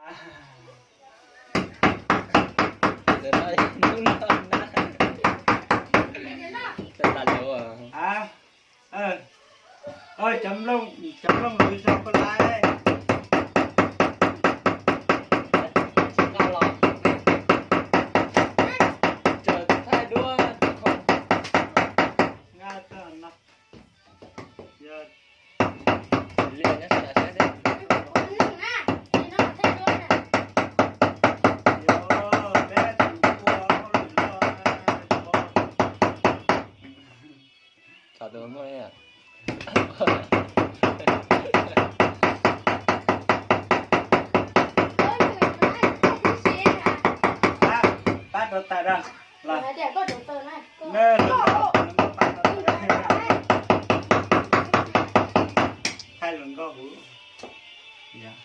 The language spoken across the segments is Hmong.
Ntawm no hnub no na. Tawm tas lawm. Cov nplooj, cov nplooj lwv zog puas laiv? Tsis nqa los. Tsaws thaij duab. Nqa tag no. Yog liaj nyob sawv daws saib seb. Yog peb tus ua hauj lwm loj. Tsov tus muaj ib yam. Pab rau tais da. Los. Neb, hais lus nkauj huv.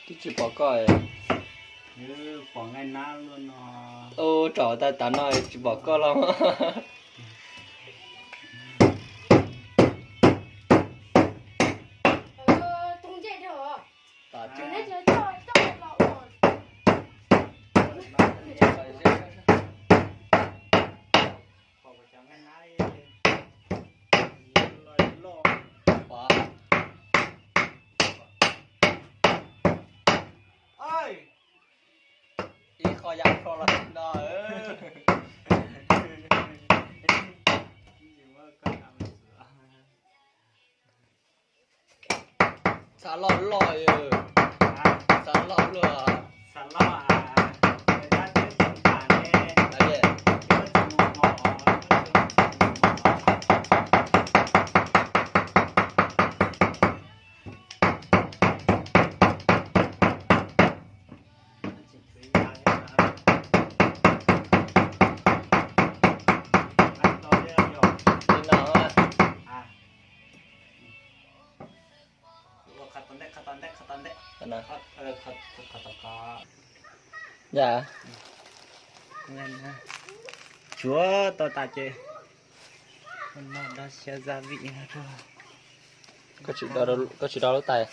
Twb tsis pom koj. Pom nqaij nab luaj no. Ub, tsom tas tas no tsis pom koj los. Ib qho yam hlo los no. Xav loj loj, xav loj luaj. Li no. Yam. Tsuav tau tas ces noj dab xyab za vim. Koj tsis do lub tais.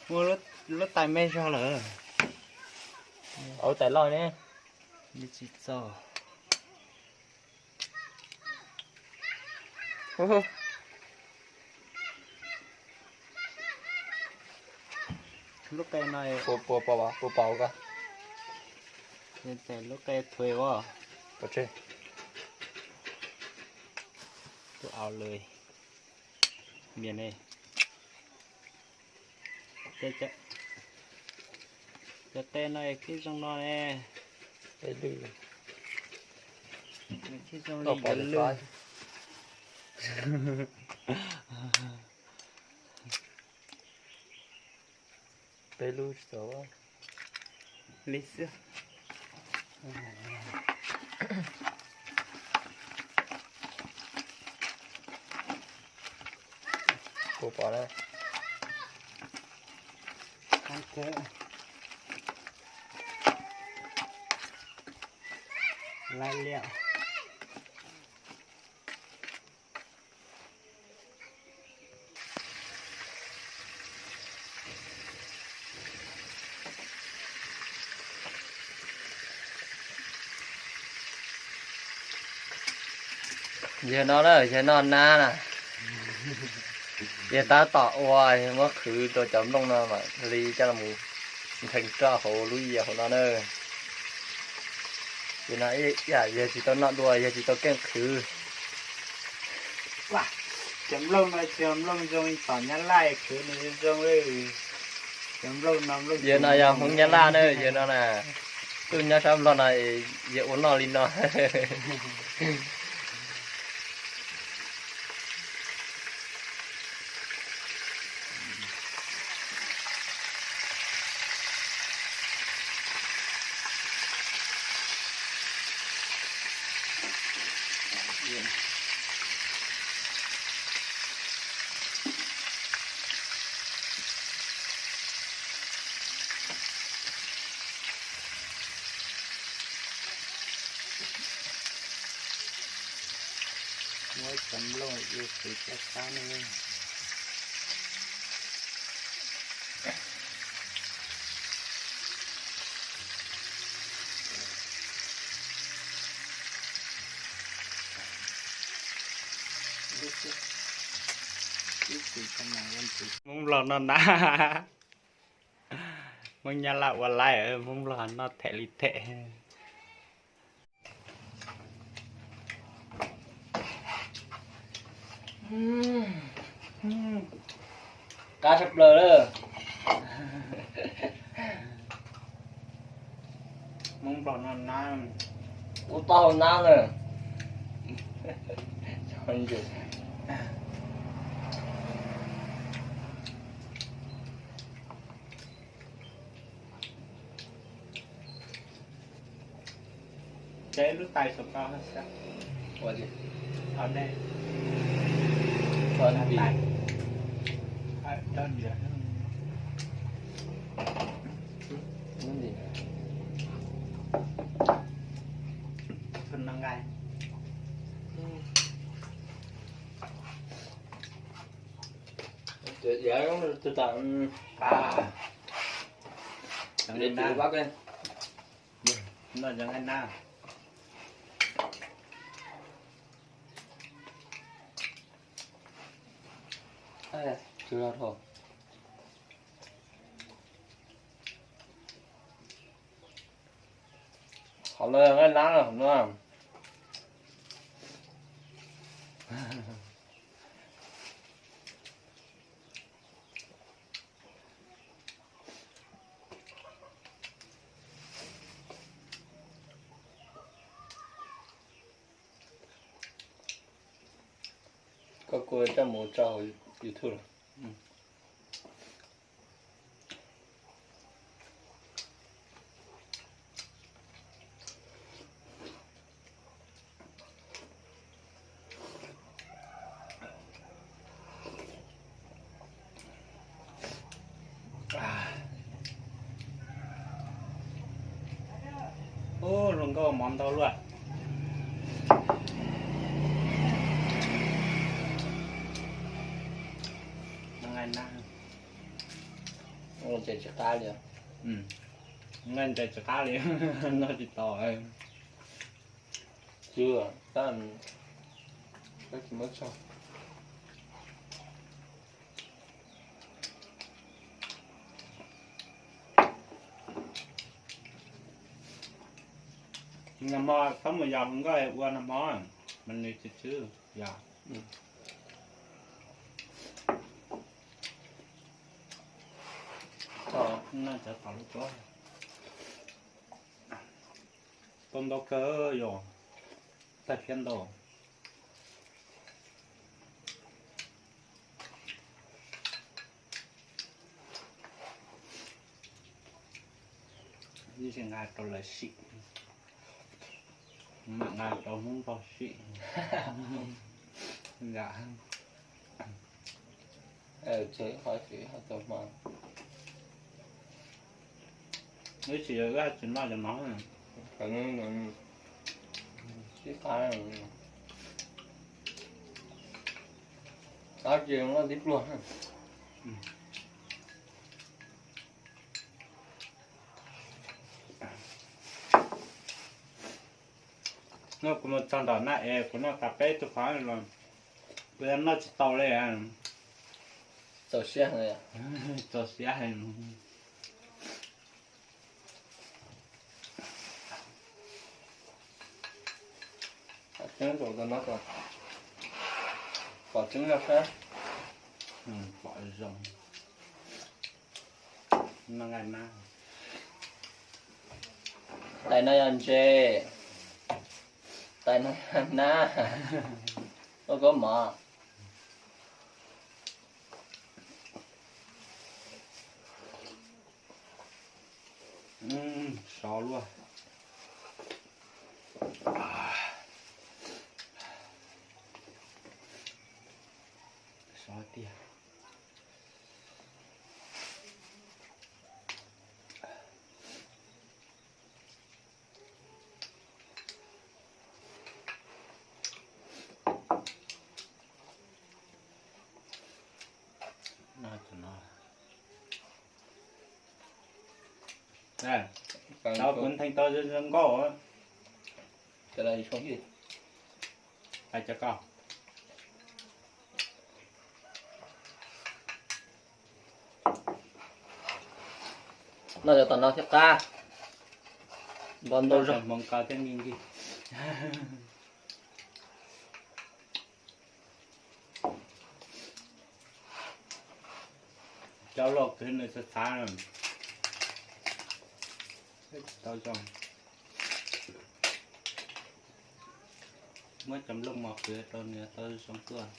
Muaj lub tais me zog lawm. Lub tais loj ne. Tsis txaus. Lub qe no puas pom, puas pom koj? Lub qe thuav as. Tus au lawm. Miam ne. Cov qe no khib zoo no ne. Khib zoo li yuav lwj. Peb lub tsis txaus li xwb. Puas pom na? Laj liaj. Yawg no na, yawg no nab na. Yawg tab tom ua, muab qhwv rau cov nplooj no mam li coj los mus ntheev roj hauv lub yias hauv no na. Ces no ib yam yawg tsis tau noj dua, yawg tsis tau keej qhwv. Cov nplooj no cov nplooj zoo li tom Nyab Laj qhwv nws zoo li. Cov nplooj no, yawg no yog Hmoob Nyab Laj na, yawg no na. Tuaj nyob sab Nplog no, yawg ua noj li no. Muab cov nplooj ua qhwv caj qab ne. Hmoob Nplog noj nab, Hmoob Nyab Laj ua laib, Hmoob Nplog noj them li them. Qab tshaj plaws lawm. Hmoob Nplog noj nab, ua tau nab na. Ces lub tais saum ko, ua li, o ne, o tais, o tais, o nqaij. Noj cov nqaij nab. Qhov no nqaij nab no. Koj kuj coj mus tso hauv YouTube lawm. Ub, hluas nkauj mov ntau luaj. Nqaij nab, nqaij tsis qab li. Nqaij ntses tsis qab li, noj tsis tau. Tsis, tab, tab tsis muab tso. Nag hmo txhob mus yos hluas nkauj ua nag hmo, mas nws tsis tswb yos. Noj cov tom lub tuab. Tau ntau kawg yom, tag phiab ntau. Yeej tsis nqa rau lawv sim, mam nqa rau Hmoob Nplog sim. Tseg ib qho sim ib qho tau hmo. Ib tsis yog wb tsis noj cov no. Sib qab, qab tsis noj tib pluag. No kuv mus txog nram na es kuv noj tas peb tug qhov los kuv noj tsis tau li. Txaus siab heev. Txaus siab heev. Tseeb, pom tseeb zog sab. Pom zoo. Tais no yog ntses, tais no yog nab, ua koob mov. Sov luaj. Sov tiag. Tau kuv ntheej tau zoo zoo nkauj. Hais cov ko. Noj cov tom no thiab qab. Npau ntau zog. Hmoov ko thiab me ntsis. Cov luaj kwv nws xav xav tsis tau zoo. Muab cov nplooj mos kwv rau nws tau zoo tuaj.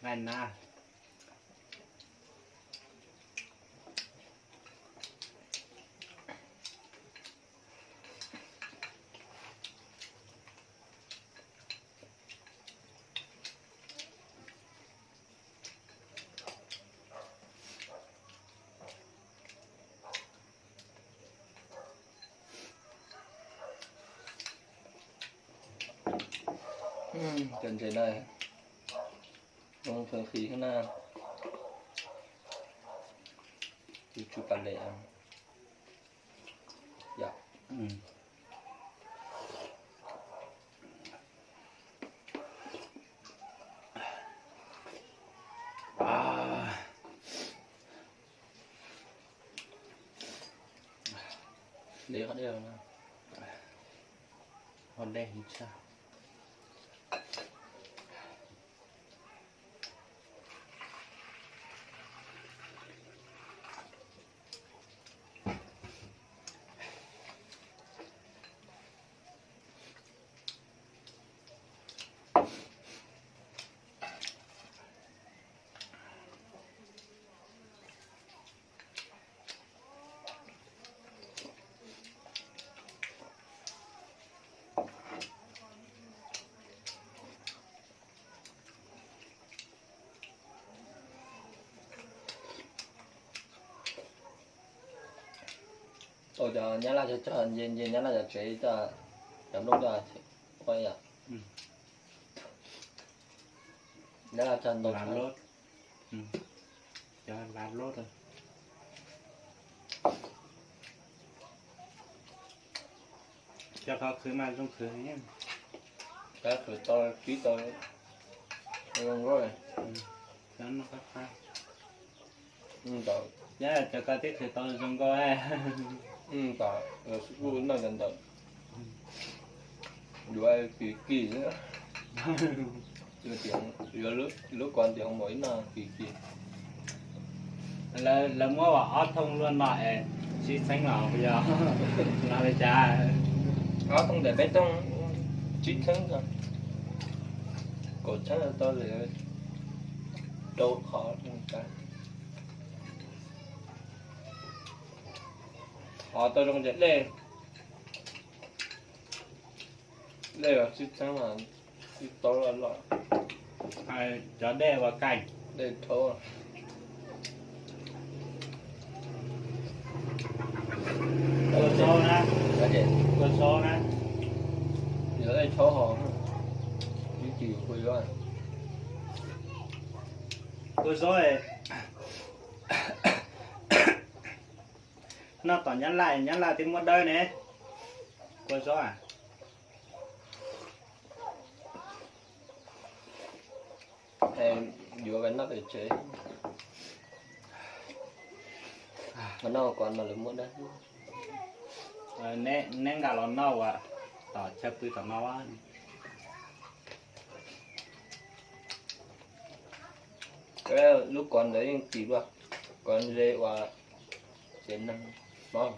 Nqaij na. Cov ntses no, ntses qhwv na, tus tsw pas les. Li qhov dej, qhov dej tshaj. Tau cov nyab laj cog cog nce nce nyab laj cov tsev coj, cov nplooj coj ua yom. Nyab laj cog ntau, cov lav lub. Cov qhov khwv mas zoo khwv. Cov khwv tau pib tau zoo nkauj. Cov no qab qab. Cov ko twb khwv tau zoo nkauj. Tom los kuj noj cov ntawd. Yuav kim kim, yuav lub ko ntiav mus ib noj kim kim. Lawv muab ob thooj luaj no es tsib txheeb los yog no li cas? Ob thooj ntawm peb thooj tsib txheeb, kaum txheeb tau li rau qhov. Qhov tau zoo ces dej, dej los tsib txheeb mas tsib tau loj loj. Cov dej ua kaij, dej rhaub. Kua zaub na, kua zaub na. Yog dej rhaub hos, ib chim kua zaub. Kua zaub noj tom nyab laj, nyab laj twb muab dawb ne. Kua zaub a. Yuav noj pem tsev, noj ko no lawv muab dawb. Neb nqa los noj ua tom chaw pw tom no. Lub ko ntawd yeej tim luaj, ko ze ua ces neeg mob.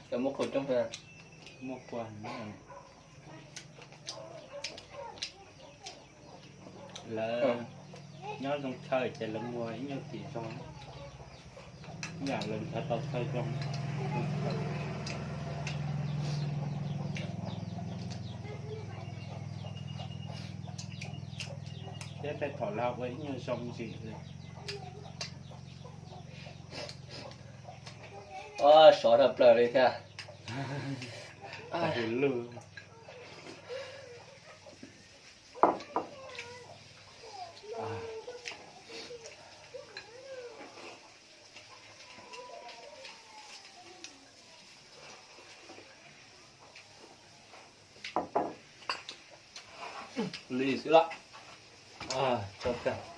Cov muab kua coob, muab kua. Lawv nyob zoo chaw ces lawv muag ib nyuag tim zoo, yam lawv nrhiav tau chaw zoo. Thiab tej thaum lawv ua ib nyuag zoo ntsim li. Sov dhau plaws li thiab. Li xwb los. Tso kawg.